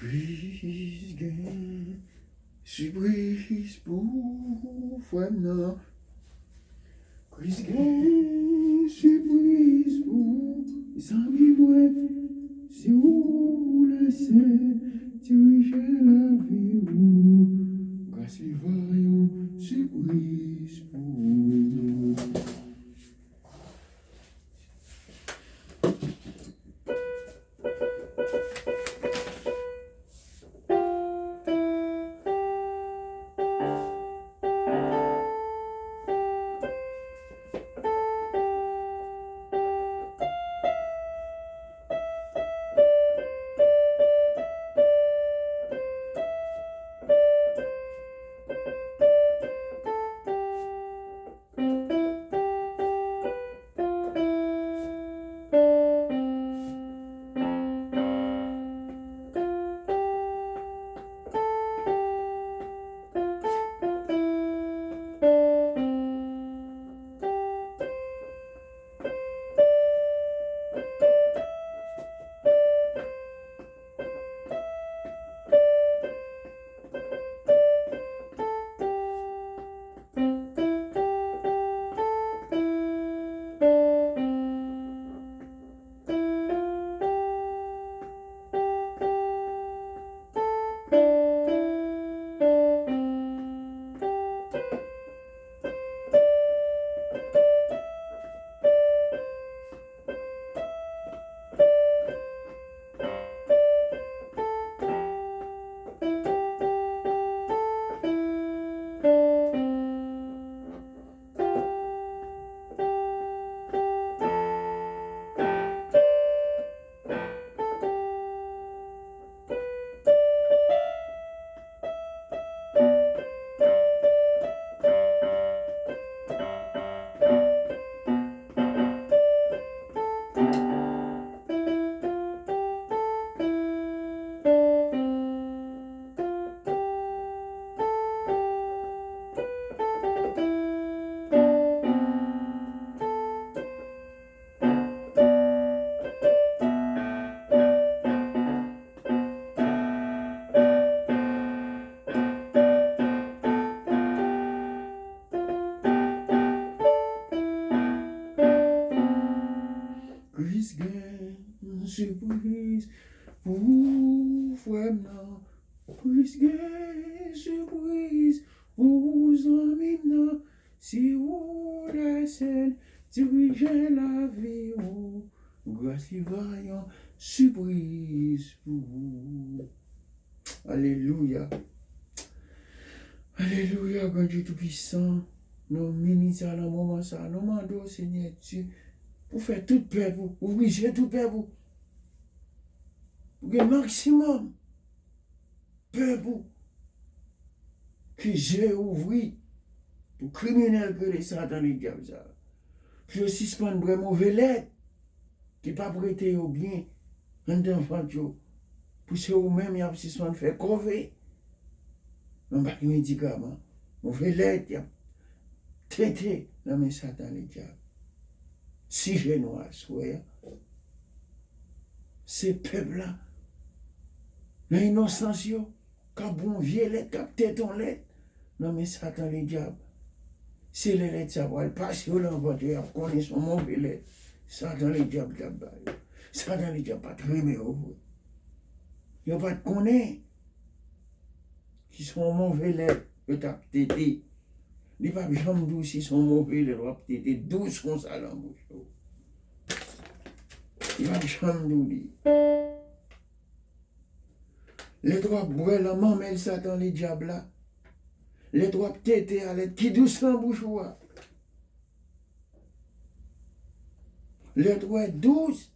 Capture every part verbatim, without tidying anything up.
Kris gen sipriz pou frè m nan. Kris gen sipriz pou zanmi mwen. Se ou Lesè dirije lavi ou. Gras li va yon sipriz pou ou. Kris gen sipriz pou frè m nan. Kris gen sipriz pou zanmi m nan. Si ou Lesè dirije lavi ou, gras li va yon sipriz pou ou. Alelouya. Alelouya, Bondye Toupisan. Nou minit sa, nan moman sa, nou mande w, Senyè Dye, pou fè tout pèp ou, ouvri je tout pèp ou. Pou gen maksimòm pèp ou. Ke je yo ouvri pou kriminèl k rele Satan Ledyab sa. Pou yo sispann bwè move lèt ki p ap rete yo byen anndan vant yo. Pou se ou menm y ap sispann fè kòve. Nan bay medikaman. Move lèt y ap tete nan men Satan Ledyab. Sijè nou aswè a, se pèp la, nan inosans yo, k ap bwè yon vye lèt, k ap tete yon lèt nan men Satan Ledyab. Se lè lèt sa pral pase yo nan vant yo, y ap konnen se yon move lèt Satan Ledyab t ap ba yo. Satan Ledyab pa t renmen yo vre. Yo pa t konnen si se yon move lèt yo t ap tete. Li p ap janm di w si se yon move lèt w ap tete dous konsa nan bouch ou. Li p ap janm di w li. Lèt w ap bwè lan manmèl Satan Ledyab la. Lèt w ap tete a, lèt ki dous lan bouch ou a. Lèt ou wè dous.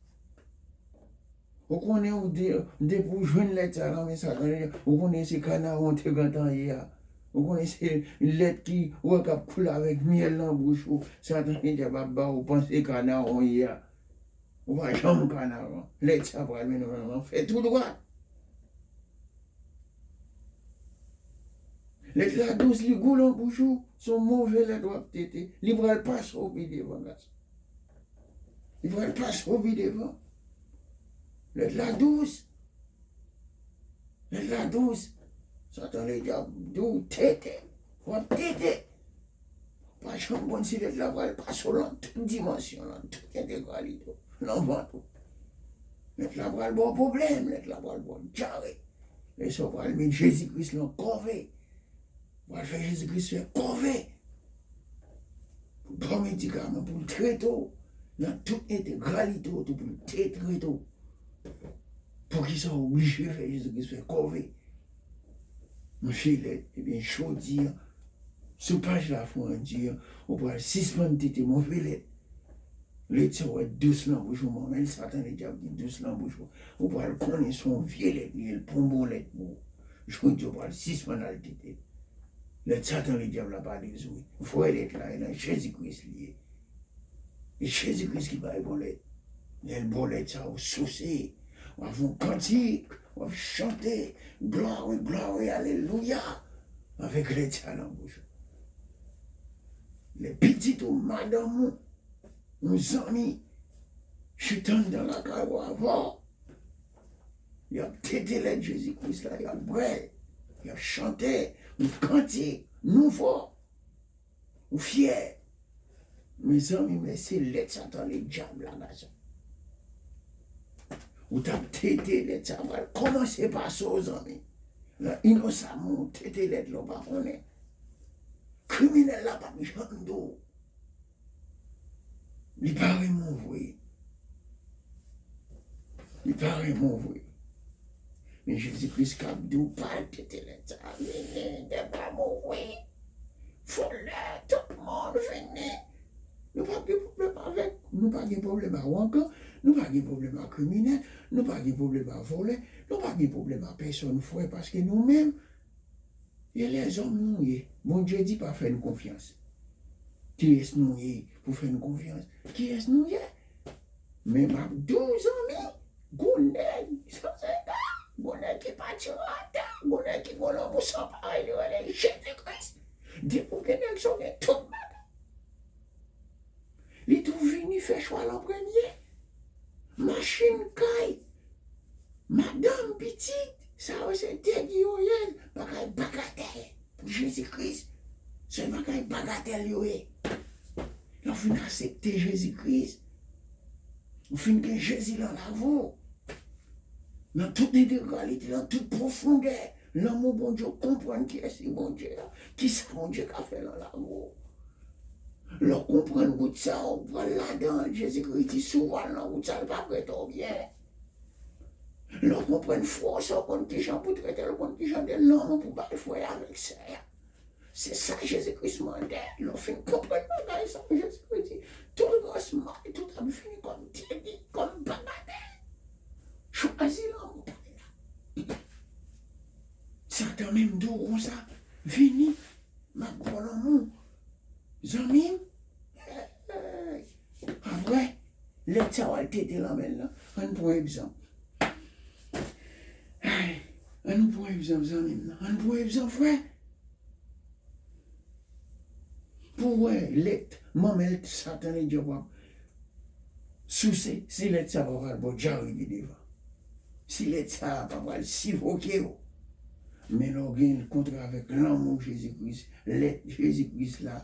Ou konnen ou de, depi ou jwenn lèt sa lan men Satan Ledyab, ou konnen se kanawon te gentan ye a. Ou konnen se lèt ki ou wè k ap koule avèk myèl nan bouch ou. Satan Ledyab ap ba ou panse kanawon ye a. Ou pa janm kanawon. Lèt sa pral mennen w nan lanfè tou dwat. Lèt la dous, li gou lan bouch ou, se yon move lèt w ap tete. Li pral pase w pi devan, gason. Li pral pase w pi devan. Lèt la dous. Lèt la dous. Satan Ledyab di w tete. W ap tete. Pa janm konn si lèt la pral pase w nan tout dimansyon, nan tout entegralite w, nan vant ou. Lèt la pral ba w pwoblèm, lèt la pral ba w dyare. E sa w pral met Jezi Kris nan kòve. Pral fè Jezi Kris fè kòve pou l ba w medikaman, pou l trete w nan tout entegralite w tou, pou l te trete w. Poukisa w oblije fè Jezi Kris fè kòve? Monchè, lèt, ebyen, jodi a, sou paj Lafwa An Dye a, ou pral sispann tete move lèt. Lèt sa w wè dous nan bouch ou, manmèl Satan Ledyab ki dous nan bouch ou. Ou pral konnen se yon vye lèt li ye, l pa yon bon lèt pou ou. Jodi a, ou pral sispann al tete. Lèt Satan Ledyab la pa dous, wi. Vrè lèt la, e nan Jezi Kris li ye. E Jezi Kris ki bay bon lèt. Lè l bon lèt sa, ou souse. W ap fè yon kantik, w ap chante, glwa, glwa, alelouya. Avèk lèt sa nan bouch ou. Lè pitit ou, madanm ou, yon zanmi, chita anndan lakay ou avè w. Y ap tete lèt Jezi Kris la, y ap bwè l, y ap chante yon kantik nouvo. Ou fyè. Mezanmi, men se lèt Satan Ledyab la, gason. Ou t ap tete, lèt sa pral kòmanse pase w, zanmi. Nan inosan, ou tete lèt la, ou pa konnen. Kriminèl la p ap janm di w. Li pa renmen w vre. Li pa renmen w vre. Men Jezi Kris k ap di w, pa tete lèt sa, vini, de pa mouri. Vòlè, tout moun vini. Nou pa gen pwoblèm avèk, nou pa gen pwoblèm a wangan, nou pa gen pwoblèm a kriminèl, nou pa gen pwoblèm a vòlè, nou pa gen pwoblèm a pèsonn, frè, paske nou menm, e lèzòm nou ye. Bondye di pa fè n konfyans. Kiyès nou ye pou fè n konfyans? Kiyès nou ye? Men m ap di w, zanmi, gon nèg san ega, gon nèg ki pa tire atè, gon nèg ki gon lanmou san parèy, li rele Jezi Kris. Depi w gen nèg sa, w gen tout bagay. Li tou vini fè chwa l an premye. Machin, kay, madanm, pitit, sa yo se degi yo ye, bagay bagatèl pou Jezi Kris. Se bagay bagatèl yo ye. Lè w fin aksepte Jezi Kris, ou fin gen Jezi nan lavi w. Nan tout entegralite, nan tout pwofondè, lanmou Bondye, w konprann kiyès li Bondye a, kisa Bondye ka fè nan lavi w. Lè w konprann wout sa, w pral ladan l, Jezi Kris di, si w al nan wout sa, l p ap rete w byen. Lè w konprann frè w sa, w konn kijan pou trete l, w konn kijan de lanmou pou bay frè a avèk sè a. Se sa Jezi Kris mande. Lè w fin konprann bagay sa, Jezi Kris di, tout rès mòy, tout ap vini kòm degi, kòm bagatèl. Chwazi lanmou pa la. Satan menm di w konsa, vini, m ap ba w lanmou. Zanmi m, apre, lèt sa w al tete nan men l lan. Ann pran egzanp. Ay, ann pran egzanp, zanmi m nan. Ann pran egzanp, frè. Pou w wè lèt, manmèl Satan Ledyab ap souse, si lèt sa pa pral ba w dyare pi devan. Si lèt sa pa pral sifoke w. Men lè w gen kontre avèk lanmou Jezi Kris, lèt Jezi Kris la,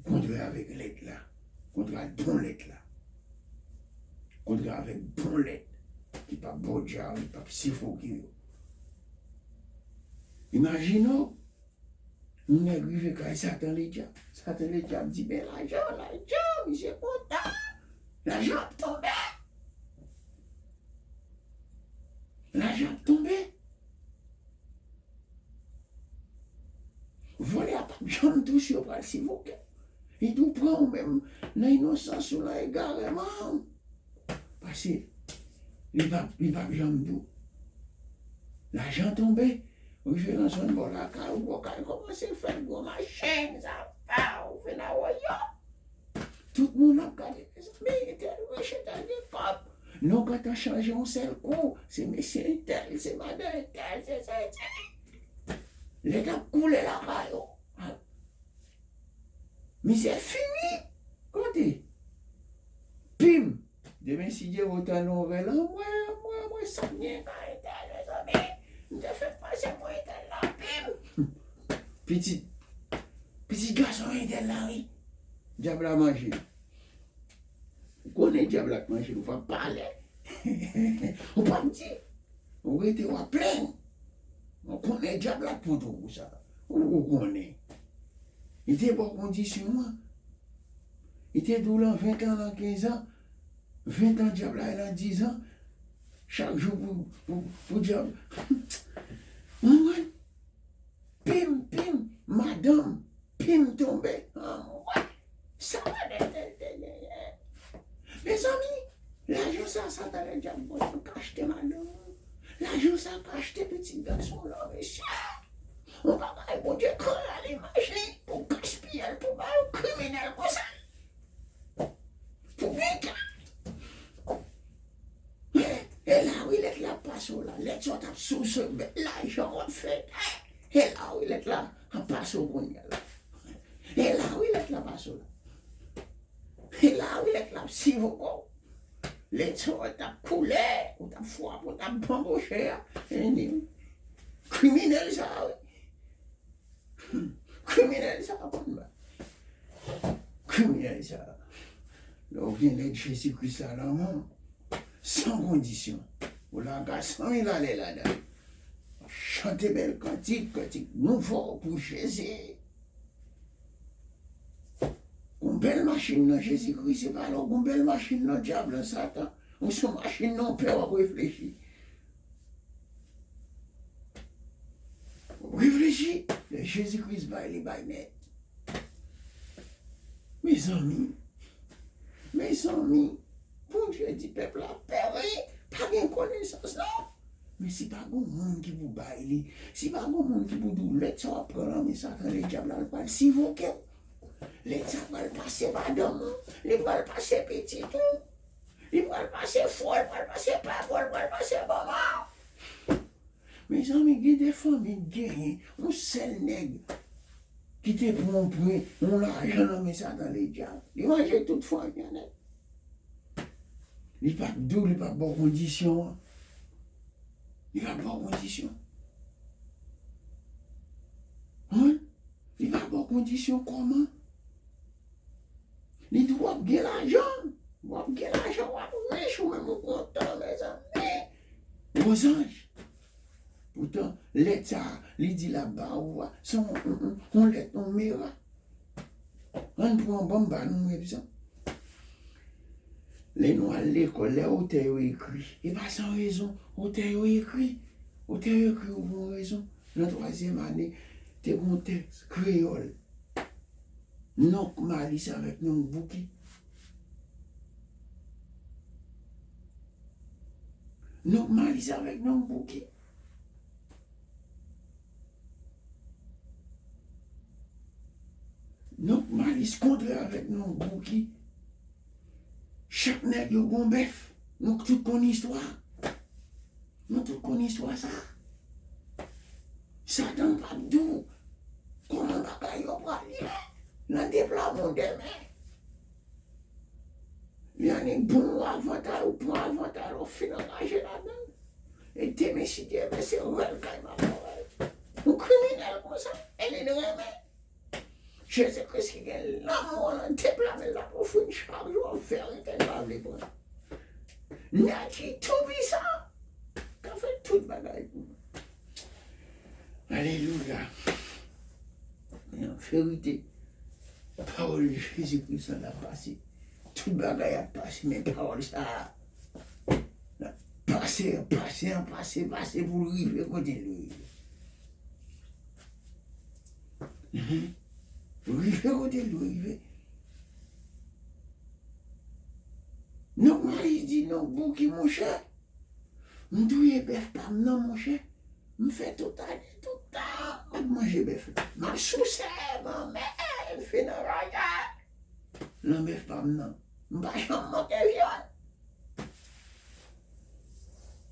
kontre avèk lèt la, kontre ak bon lèt la, kontre avèk bon lèt ki p ap ba w dyare, ki p ap sifoke w. Imajine w, yon nèg rive kay Satan Ledyab. Satan Ledyab di, men lajan, lajan, misye kontan. Lajan ap tonbe. Lajan ap tonbe. Vòlè a p ap janm di w si yo pral sifoke w. Li di w pran w menm nan inosans ou, nan egareman w. Paske li p ap, li p ap janm di w. Lajan tonbe, rive nan zòn bò lakay ou, bò kay kòmanse fèt, gwo machin, zafè, ou vin a woyo. Tout moun ap gade, mezanmi, entèl rich, entèl gen kòb. Non, gentan chanje yon sèl kou, se mesye entèl, se madan entèl, se sa, se. Lè t ap koule lakay ou. Mizè fini. Kote? Pim. Demen, si Dye vle, w tande yon rèl, anmwe, anmwe, anmwe, sa k gen kay entèl, mezanmi. M te fèk pase pou entèl la, pim. Pitit, pitit gason entèl la, wi. Dyab la manje. Ou konnen dyab la k manje, ou p ap pale. Ou p ap di. Ou rete, w ap plenn. Ou konnen dyab la k pote w pou sa. Ou, ou konnen. Li te ba w kondisyon an. Li te di w lan ven tan, lan kenz an. Ven tan dyab la, lan diz an. Chak jou pou, pou, pou dyab. Ou konprann? Pim, pim, madanm, pim tonbe. Anmwey! Sa madanm te, te genyen. Mezanmi, lajan sa, Satan Ledyab ba w pou ka achte madanm ou. Lajan sa ka achte pitit gason w lan, mesye. Yon bagay Bondye kreye alimaj li pou gaspiye l, pou ba yon kriminèl konsa. Pou gen ka. E la wi lèt la ap pase w la. Lèt sa w t ap souse bèl lajan w ap fè. E la wi lèt la ap pase w kounye a la. E la wi lèt la pase w la. E la wi lèt la ap sivoke w. Lèt sa w t ap koule, ou t ap frape, ou t ap banboche a. E ni kriminèl sa a wi. Kriminèl sa a konn ba. Kriminèl sa a. Lè w gen lèt Jezi Kris la nan men w, san kondisyon, ou laga san mil ale ladan l. Chante bèl kantik, kantik nouvo pou Jezi. Gon bèl machin nan Jezi Kris, se pa lè w gon bèl machin nan dyab lan Satan. Ou sou machin nan, w pè, w ap reflechi. Reflechi, lè Jezi Kris bay, li bay nèt. Mezanmi, mezanmi, Bondye di pèp la peri, pa gen konesans non. Men si pa gon moun ki pou bay li, si pa gon moun ki pou di w lèt sa w ap pran nan men Satan Ledyab la, l pral sivoke w. Lèt sa pral pase madanm ou, li pral pase pitit ou, li pral pase frè w, li pral pase papa w, li pral pase manman w. Mezanmi, gen de fanmi k genyen yon sèl nèg ki te pran yon pre, yon lajan nan men Satan Ledyab. Li manje tout fanmi an nèt. Li p ap di w, li p ap ba w kondisyon an. Li p ap ba w kondisyon. Wi. Li p ap ba w kondisyon kòman. Li di w ap gen lajan. W ap gen lajan, w ap rich, ou menm ou kontan, mezanmi. Gwo zanj. Poutan, lèt sa a, li di l ap ba ou a, se yon, yon, yon, yon lèt, yon mera. Ann pran, ban m ba nou egzanp. Lè nou al lekòl, lè otè yo ekri, e pa san rezon otè yo ekri. Otè yo ekri yo pou yon rezon. Nan twazyèm ane, te gen yon tèks kreyòl. Nonk Malis avèk Nonk Bouki. Nonk Malis avèk Nonk Bouki. Nonk Malis kontre avèk Nonk Bouki. Chak nèg yo gon bèf. Nou tout konn istwa. Nou tout konn istwa sa. Satan p ap di w kòman bagay yo pral ye nan deplwaman demen. Li annik bon, ou avantay, ou pran avantay, ou fin angaje ladan l. E demen, si Dye vle, se rèl kay m ap fè. Yon kriminèl konsa, e li renmen. Jezi Kris ki gen lanmou an nan deplwaman l ap ofri n chak jou an verite n pa vle pran. Nèg ki toupisan, k ap fè tout bagay pou nou. Alelouya. Men an verite, pawòl Jezi Kris lan ap pase. Tout bagay ap pase, men pawòl sa a, l ap pase, pase, pase, pase pou l rive kote l dwe rive. Mhm. Rive kote l dwe rive. Nonk Malis di Nonk Bouki, monchè, m touye bèf pa m nan, monchè. M fè tout ane, tout tan, m ap manje bèf la. M ap souse, manmèl, m fin anraje. Nan bèf pa m nan, m pa janm manke vyann.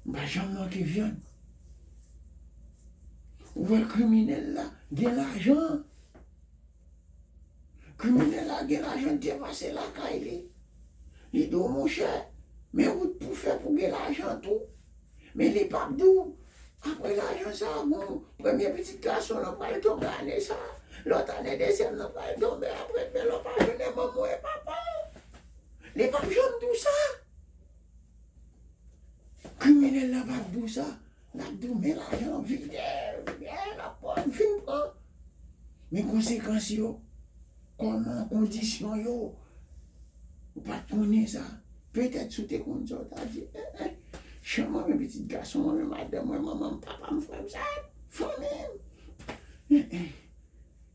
M pa janm manke vyann. Ou wè kriminèl la gen lajan. Kriminèl la gen lajan, l te pase lakay li. Li di w, monchè, men wout pou fè pou gen lajan tou. Men li p ap di w Apre lajan sa, bon, premye pitit gason lan pral tonbe ane sa. Lòt ane, dezyèm lan pral tonbe apre, men lè w pa jwenn manman w e papa w, li p ap janm di w sa. Kriminèl la p ap di w sa. L ap di w, men lajan vide, vide, l ap pran, vin pran. Men konsekans yo, kòman kondisyon yo, ou pa t konnen sa. Petèt si w te konn sa, w ta di, eh, eh, chan mwen, men pitit gason mwen, men madanm mwen, manman m, papa m, frè m, sè m, fanmi m, eh, eh,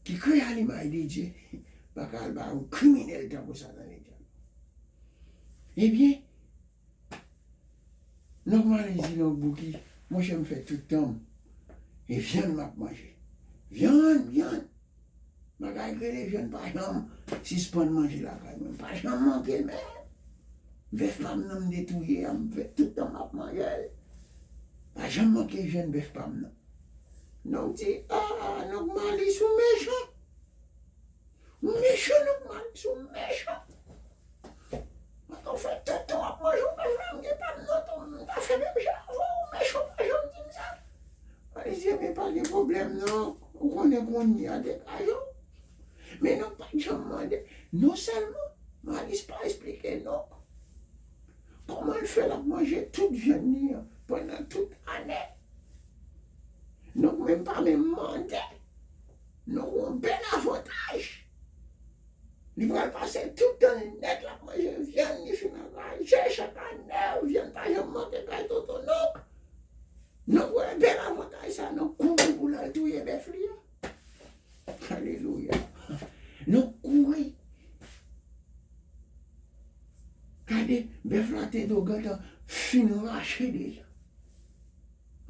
ki kreye a limaj de Dye, pa ka al ba yon kriminèl tankou sa nan ledyab. Ebyen, Nonk Malis di Nonk Bouki, monchè, m fè tout tan m, e vyann m ap manje. Vyann, vyann. Bagay k rele vyann pa janm sispann manje lakay mwen. Pa janm manke l, men bèf pa m nan m te touye a, m fè tout tan m ap manje l. Pa janm manke vyann bèf pa m nan. Nonk di, ah, Nonk Malis, ou mechan. Ou mechan, Nonk Malis, ou mechan. Mwen, ou fè tout tan w ap manje yon bèf la, m gen pa m nan tou, m ta fè menm jan avè w, ou mechan, ou pa janm di m sa. Malis di, men pa gen pwoblèm non, ou konnen kounye a degaje w. Men Nonk pa t janm mande, non sèlman Malis pa esplike Nonk kòman l fè l ap manje tout vyann li an pandan tout ane. Nonk menm pa menm mande. Nonk yon bèl avantaj. Li pral pase tout tan li nèt l ap manje vyann, li fin anraje chak ane, vyann pa janm manke kay tonton Nonk. Nonk wè bèl avantaj sa, Nonk kouri pou l al touye bèf li a. Alelouya. Nonk kouri. Gade, bèf la te do gentan fin rache deja.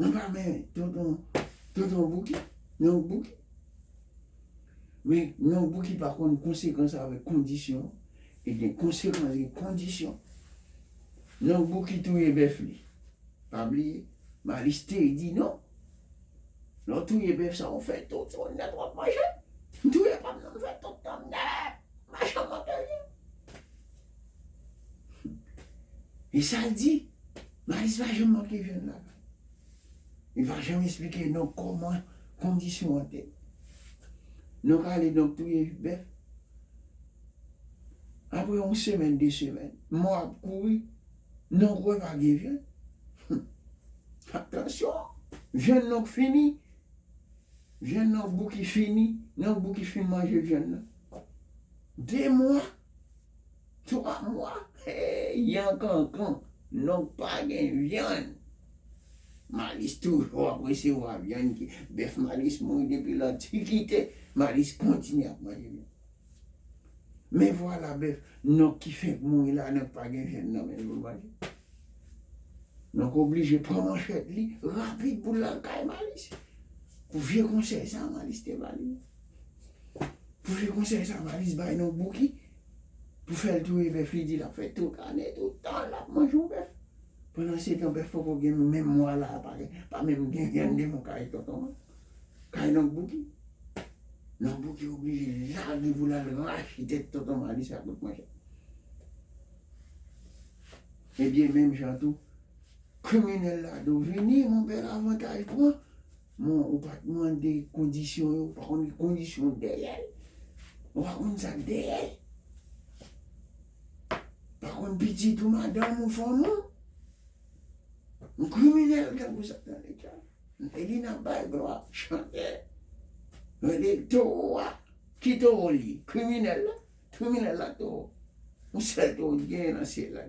Anba men tonton, tonton Bouki, Nonk Bouki. Men Nonk Bouki pa konn konsekans avèk kondisyon. E gen konsekans, gen kondisyon. Nonk Bouki touye bèf li. Pa bliye, Malis te di non. Lè w touye bèf sa, ou fè tout, ou nèt, w ap manje. M touye pa m nan, m fè tout tan m nèt. M pa janm manke vyann. E sa l di, Malis pa janm manke vyann lakay. Li pa janm esplike Nonk kòman kondisyon an te. Nonk ale, Nonk touye bèf. Apre yon semèn, de semèn, mò ap kouri, Nonk wè pa gen vyann. Atansyon, vyann Nonk fini. Vyann Nonk Bouki fini, Nonk Bouki fin manje vyann nan. De mwa, twa mwa, hey, yan kankan, Nonk pa gen vyann. Malis toujou ap resevwa vyann ki, bèf Malis mouri depi lantikite, Malis kontinye ap manje vyann. Men vwala bèf Nonk ki fenk mouri la, Nonk pa gen vyann nan men l pou l manje. Nonk oblije pran manchèt li rapid pou l al kay Malis. Pou vye konsèy sa Malis te ba li. Pou vye konsèy sa Malis bay Nonk Bouki. Pou fè l touye bèf, li di l ap fè tout ane, tout tan l ap manje yon bèf. Pandan se tan bèf poko gen menm mwa la, pa gen, pa menm gen vyann devan kay tonton an. Kay Nonk Bouki. Nonk Bouki oblije lage pou l al rache tèt tonton Malis ak bout manchèt. Ebyen, menm jan tou, kriminèl la di w vini, mon bèl avantaj pran. Mon, ou pa t mande kondisyon yo, ou pa konn ki kondisyon dèyè l. Ou pa konn sa k dèyè l. Pa konn pitit ou, madanm ou, fanm ou. Yon kriminèl tankou Satan deja. E li n ap bay glwa, chante. Rele towo a. Ki towo li? Kriminèl la. Kriminèl la towo. Yon sèl towo ki genyen nan syèl la.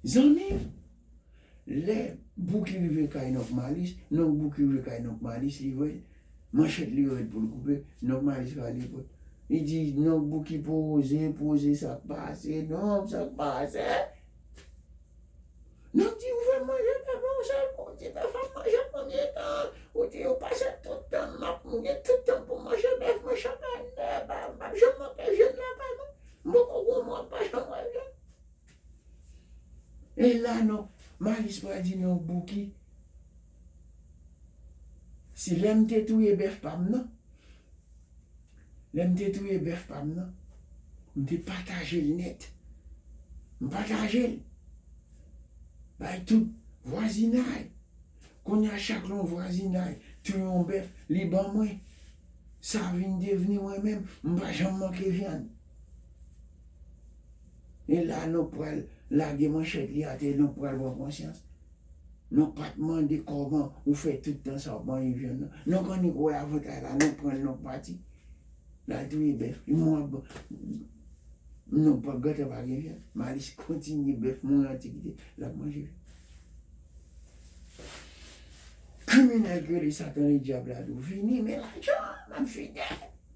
Zanmi, lè Bouki rive kay Nonk Malis, Nonk Bouki rive kay Nonk Malis, li wè manchèt li rèd pou l koupe, Nonk Malis rale pòt. Li di, Nonk Bouki poze, poze, sa k pase, Nonk, sa k pase? Nonk di, ou fè m manje bèf la, ou sèl kou, ou di bèf ap manje konbyen tan, ou di ou pase tout tan, m ap, m gen tout tan pou m manje bèf mwen chak ane, m pa, m p ap janm manke vyann lakay mwen, m poko gon mwa m pa janm wè vyann. E la non, Malis pral di Nonk Bouki, si lè m te touye bèf pa m nan, lè m te touye bèf pa m nan, m te pataje l nèt. M pataje l bay tout vwazinay. Kounye a, chak lè yon vwazinay touye yon bèf, li ban mwen. Sa vin devni mwen menm, m pa janm manke vyann. E la, nou pral lage manchèt li atè, nou pral pran konsyans. Nou pa t mande kòman ou fè tout tan sa w ap manje vyann nan. Nou konn wè avantaj la, nou pran l, nou pati. L al touye bèf. Li mwen ap, nou pa gentan pa gen vyann. Malis kontinye bèf mouri antikite, l ap manje vyann. Kriminèl ki rele Satan Ledyab la di w, vini, men lajan, m ap vide,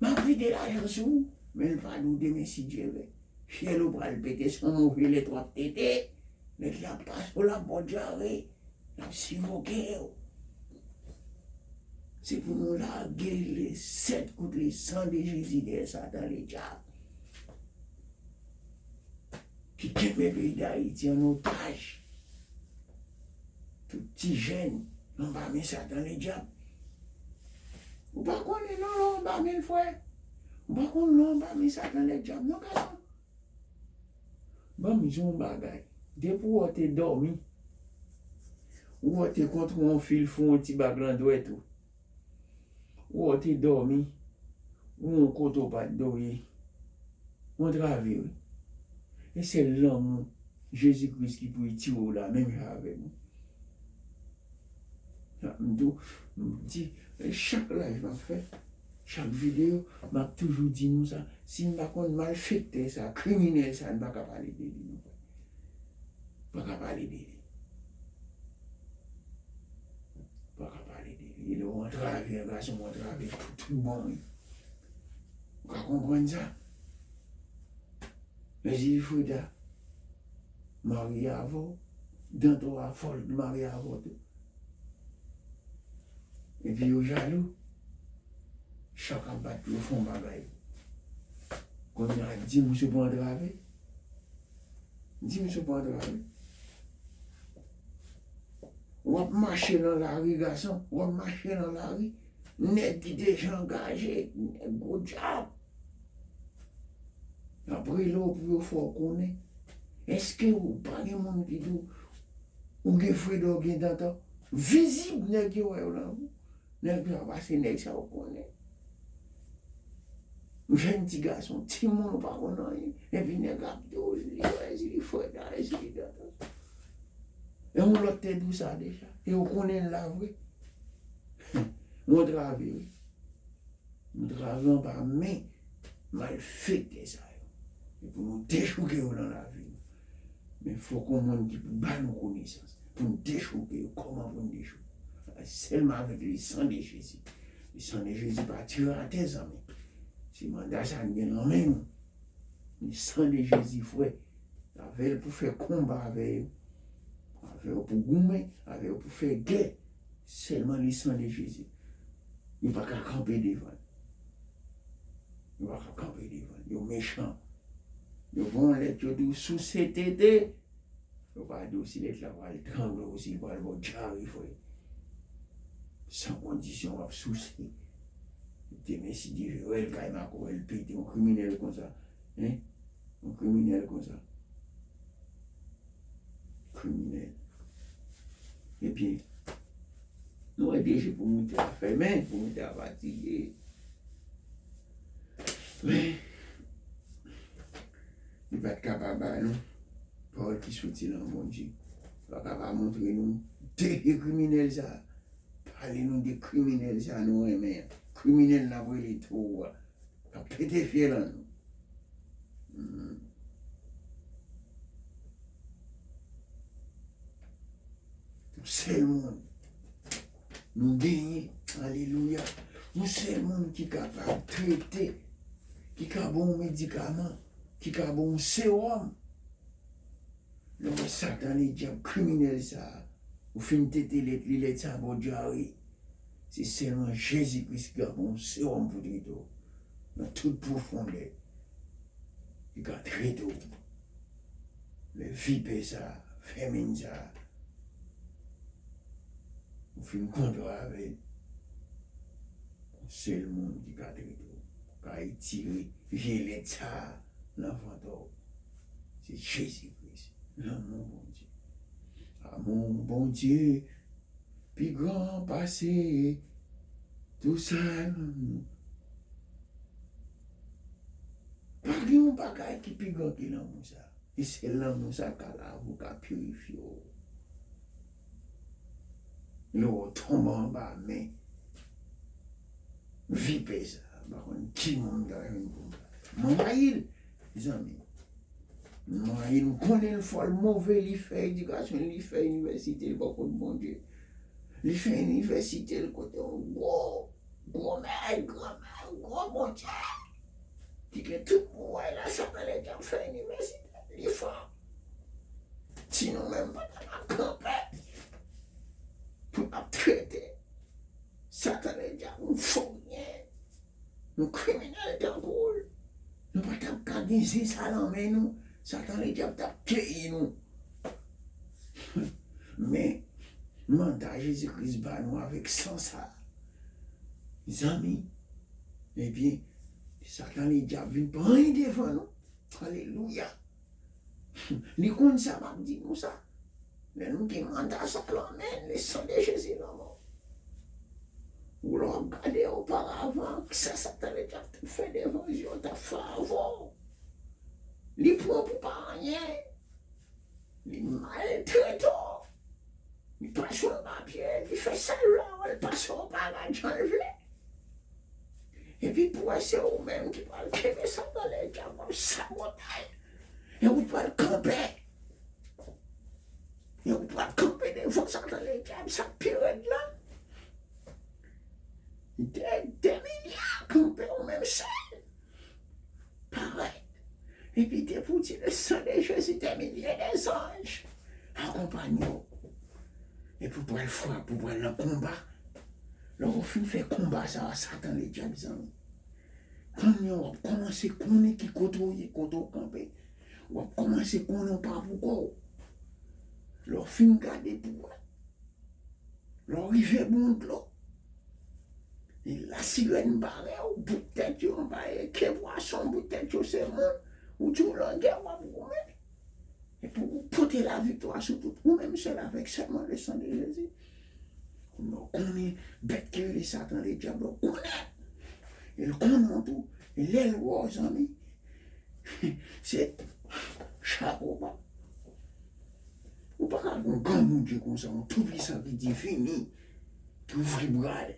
m ap vide lajan sou ou. Men l pa di w demen si Dye vle. Fyèl ou pral pete, se yon move lèt w ap tete. Lèt la ap pase w, l ap ba w dyare, l ap sifoke w. Se pou nou lage le sèt kout le san de Jezi dèyè Satan Ledyab ki kenbe peyi Dayiti an otaj. Tout ti jèn anba men Satan Ledyab. Ou pa konnen non lè w anba men l, frè. Ou pa konn lè w anba men Satan Ledyab non, gason. Ban m di w yon bagay. Depi w wè w te dòmi, ou wè w te kontre yon fi, l fè w yon ti bag nan dwèt ou. Ou wè w te dòmi, ou yon kote w pa t dwe ye. Ou antrave, wi. E se lanmou Jezi Kris ki pou retire w la, menm jan avè m. M di w, m di, chak live m ap fè, chak videyo, m ap toujou di nou sa. Si n pa konn malfektè sa, kriminèl sa, n pa ka pale de li non, frè. Pa ka pale de li. Pa ka pale de li. E lè w antrave yon gason, w antrave pou tout bon, wi. Ou ka konprann sa? Lè Zilfrida marye avè w, Danto a fòl marye avè w tou. Epi yo jalou. Chak ap bat pou yo fè yon bagay. Kounye a, di misye pou antrave. Di misye pou antrave. W ap mache nan lari, gason. W ap mache nan lari. Nèg ki deja angaje, nèg gwo djab. Y ap rele w pou yo fè w konnen. Èske ou pa gen moun ki di w, ou gen Fredo, ou gen Dantan? Vizib nèg yo wè yo nan ou. Nèg yo a pase nèg sa ou konnen. Jèn ti gason, timoun ou pa konn anyen. Epi nèg ap di w, li wè, li Fredo, li Dantan. E yon lòt te di w sa deja. E ou konnen l la vre. Ou antrave, wi. Nou travay anba men malfektè sa yo. E pou nou dechouke yo nan lavi nou. Men fòk yon moun ki pou ba nou konesans. Pou n dechouke yo. Kòman pou n dechouke yo? Sèlman avèk le san de Jezi. Le san de Jezi pa tire atè, zanmi. Se manda sa n gen nan men nou. Le san de Jezi, frè. Avè l pou fè konba avè yo. Avè yo pou goumen, avè yo pou fè gè. Sèlman le san de Jezi. Yo pa ka kanpe devan l. Yo pa ka kanpe devan l. Yo mechan. Yo voye yon lèt, yo di w souse tete. Yo pa di w si lèt la pral trangle w, si l pral ba w dyare, frè. San kondisyon, w ap souse. Demen, si Dye vle, wè l kay makorèl pete, yon kriminèl konsa. Hein? Yon kriminèl konsa. Kriminèl. Ebyen, nou wè deje pwomotè a fèmen, pwomotè a fatige. Men, li pa t ka pa ba nou pawòl ki soti nan Bondye. Li pa ka pa montre nou deje kriminèl sa a. Pale nou de kriminèl sa a nou renmen an. Kriminèl n ap rele towo a. K ap pete fyèl an nou. Hmm. Yon sèl moun nou genyen, alelouya. Yon sèl moun ki kapab trete, ki ka ba w medikaman, ki ka ba w sewòm. Lè w wè Satan, ledyab kriminèl sa a, ou fin tete lèt li, lèt sa a ba w dyare. Se sèlman Jezi Kris ki ka ba w sewòm pou trete w nan tout pwofondè. Li ka trete w. Men vipè sa a, fèmin sa a, ou fin kontre avè l. Yon sèl moun ki ka trete w, ka retire vye lèt sa a nan vant ou. Se Jezi Kris, lanmou Bondye. Amour Bondye, pi gran pase tou sa lanmou. Pa gen yon bagay ki pi gran ke lanmou sa. E se lanmou sa ka lave w, ka pirifye w. Lè w tonbe anba men vipè sa, m pa konn ki moun k ap jwenn pou m. M rayi l, zanmi. M rayi l, m konnen l fò, l move, li fè edikasyon, li fè inivèsite, li pa konn Bondye. Li fè inivèsite l kote yon gwo, gwo mèt, gwo mèt, gwo Bondye. Ki gen tout pouvwa la, Satan Ledyab fè inivèsite, li fò. Si nou menm pa t ap kanpe pou n ap trete Satan Ledyab, yon voryen, yon kriminèl tankou l, nou pa t ap ka gen zen sa nan men nou. Satan Ledyab t ap keyi nou. Men, manda Jezi Kris ba nou avèk san sa, zanmi, ebyen, Satan Ledyab vin pa anyen devan nou. Alelouya! Li konn sa m ap di nou sa. Lè nou gen manda sa lan men, le sang de Jésus nan men w. Ou lè w ap gade oparavan, sa Satan Ledyab t ap fè devan je w, t ap fè avè w. Li pran w pou pa anyen. Li maltrete w. Li pase w anba pye, li fè sa l vle avè l, pase w pa gad jan l vle. Epi pou wè se ou menm ki pral kenbe Satan Ledyab, w ap sabote l. E ou pral kanpe. E ou pral kanpe devan Satan Ledyab, sa k pi rèd la. De, de milya kanpe ou menm sèl. Parèt. Epi te pou di le sang de Jésus, des milliers des anges akonpanye w. Epi w pral frape, w pral nan konba. Lè w fin fè konba sa a, Satan Ledyab, zanmi, kounye a w ap kòmanse konnen ki kote w ye, kote w kanpe. W ap kòmanse konnen w pa pou kò w. Lè w fin gade pou wè, lè w rive bò dlo, e lasirèn bare w, bout tèt yo anba e ke pwason, bout tèt yo se moun, ou di w lagè, w ap goumen. Epi w pote laviktwa sou tout, ou menm sèl avèk sèlman le sang de Jésus. Kounye a w konnen bèt ki rele Satan Ledyab la, w konnen. E l konnen w tou. E lè l wè w, zanmi, se chapo ba. Ou pa ka gen yon gran Bondye konsa, yon toupisan ki di vini, ki ouvri bra l.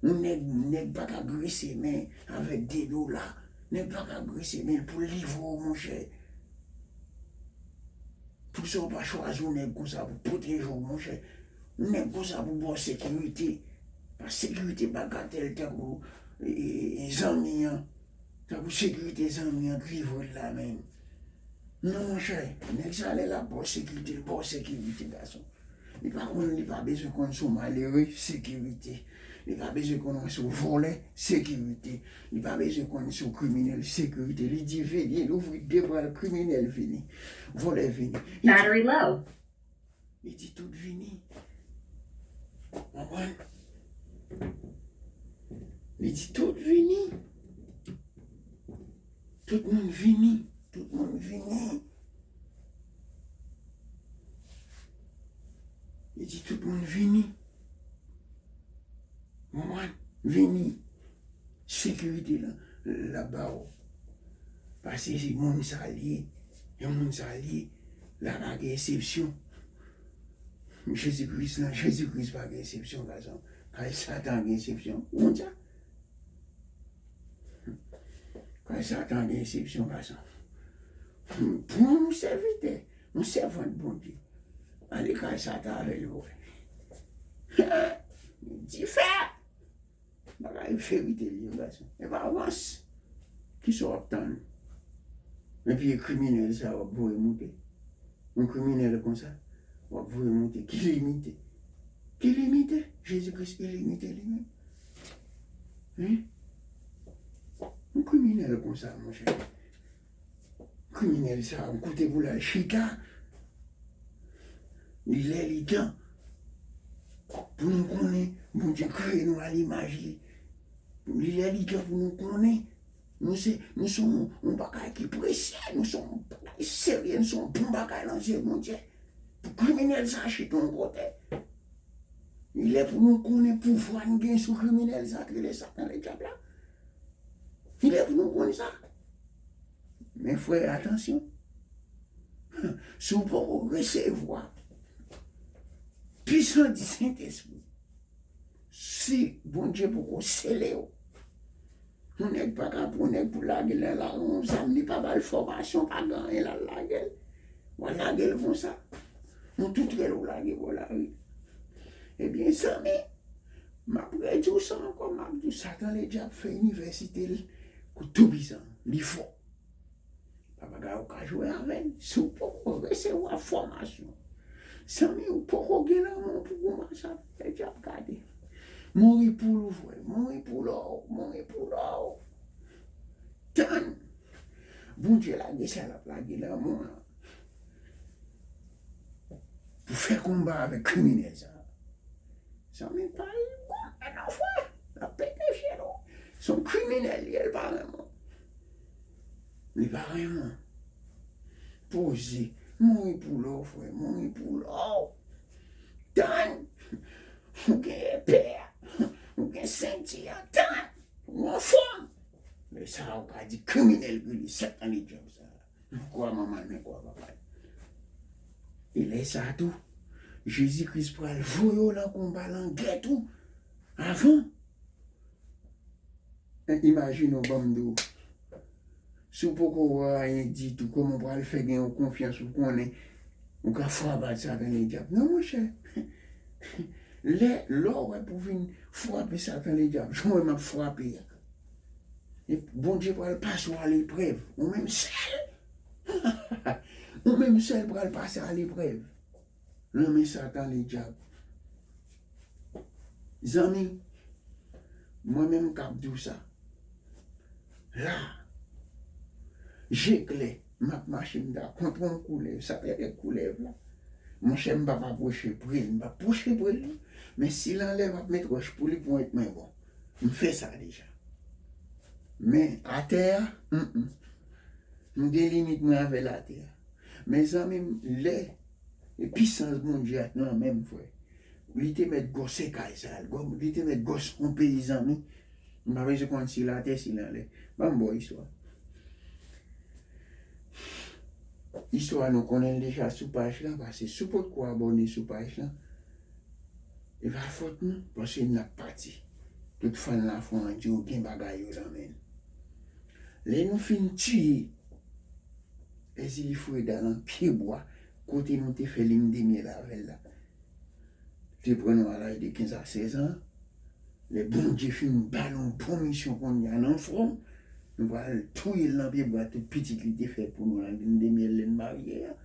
Yon nèg, nèg pa ka grese men avèk de dola. Nèg pa ka grese men l pou l livre w, monchè. Poukisa w pa chwazi yon nèg konsa pou pwoteje w, monchè? Yon nèg konsa pou ba w sekirite. Pa sekirite bagatèl tankou, e, e, e, zanmi an. Tankou sekirite zanmi an t livre l la menm. Non, monchè, nèg sa lè l ap ba w sekirite, l ba w sekirite, gason. Li pa konn, li pa bezwen konn si w malere, sekirite. Li pa bezwen konn si w vòlè, sekirite. Li pa bezwen konn si w kriminèl, sekirite. Li di vini, li ouvri de bra l, kriminèl vini, vòlè vini. Li di, battery low. Li di tout vini. Konprann? Li di tout vini. Tout moun vini. Tout moun vini. Li di tout moun vini. Konprann? Vini. Sekirite lan, l ap ba w. Paske se moun sa l ye. E moun sa l ye, la pa gen eksepsyon. Jezi Kris lan, Jezi Kris pa gen eksepsyon, gason. Kay Satan gen eksepsyon. Ou konn sa? Kay Satan gen eksepsyon, gason. Pran yon sèvitè, yon sèvant Bondye. Ale kay Satan avè l pou wè. Difè! Bagay verite li ye, gason. E pa rans. Kisa w ap tann? Epi e kriminèl sa w ap voye moute. Yon kriminèl konsa, w ap voye moute. Ki limite? Ki limite? Jezi Kris ilimite li menm. Hein? Yon kriminèl konsa, monchè. Kriminèl sa a, m koute pou l al chita. Li lè, li tan pou nou konnen Bondye kreye nou a limaj li. Li lè, li tan pou nou konnen nou se, nou se yon, yon bagay ki presye, nou se yon bagay serye, nou se yon bon bagay nan zye Bondye. Pou kriminèl sa a chita yon kote. Li lè pou nou konnen pouvwa n gen sou kriminèl sa k rele Satan Ledyab la. Li lè pou nou konnen sa. Men frè, atansyon. Si w poko resevwa pisans di Sentespri, si Bondye poko sele w, yon nèg pa ka pran yon nèg pou lage l nan lari yon zam, li pa ba l fòmasyon, pa gen anyen, l al lage l. W al lage l konsa. Yon tou trèl ou lage bò lari. Ebyen, zanmi, m ap redi w sa ankò, m ap di w, Satan Ledyab fè inivèsite l kou toupisan. Li fò. Pa bagay ou ka jwe avè l. Si w poko resevwa fòmasyon, zanmi, ou poko gen lanmou pou konba Satan Ledyab, gade. Mouri pou ou, frè. Mouri pou lò. Mouri pou lò. Tann. Bondye lage sa l ap lage nan mond lan pou fè konba avèk kriminèl sa. Zanmi, pa goumen non, frè. L ap pete fyèl ou. Se yon kriminèl li ye, li pa renmen w. Li pa renmen w. Poze. Mouri pou lò, frè. Mouri pou lò. Tann. Ou gen epe a. Ou gen senti a. Tann. Ou anfòm. Men sa ou ka di kriminèl ki rele Satan Ledyab sa. Kwa manman l, men kwa papa l. E lè sa tou, Jezi Kris pral voye w nan konba, nan gè tou. Avan. Imajine w, ban m di w. Si w poko wè anyen ditou, kòman w pral fè gen yon konfyans ou konnen ou ka frape ak Satan Ledyab? Non, monchè. Lè, lè w wè pou vin frape Satan Ledyab, jan w wè m ap frape a. E Bondye pral pase w aleprèv. Ou menm sèl. Ou menm sèl pral pase aleprèv. Nan men Satan Ledyab. Zanmi, mwen menm k ap di w sa. La, je klè, m ap mache, m ta kontre yon koulèv, sa te avèk koulèv la. Monchè, m p ap apwoche pre l, m p ap pwoche pre l non. Men si l anlè, m ap met wòch pou li pou l ret mwen bon. M fè sa deja. Men atè a, mm, mm. M gen limit mwen avè l atè a. Men zanmi m, lè e pisans Bondye a nan men m, frè. Li te mèt gòse kay sa, li te mèt gòse yon peyi, zanmi. M pa bezwen konn si l atè, si l anlè. Ban m ba w istwa. Istwa nou konnen l deja sou paj la, paske si w potko abòne sou paj la, e pa fòt nou, paske n ap pati. Tout fan Lafwa Andyo gen bagay yo nan men l. Lè nou fin tiye Èzili Freda nan pyebwa, kote nou te fè limdemyèl avè l la. Te pran nou a laj de kenz a sèz an. Lè Bondye fin ba nou bon misyon kounye a nan fwon, nou pral touye l nan pyebwa, tout pitit li te fè pou nou nan limdemyèl lè n marye a.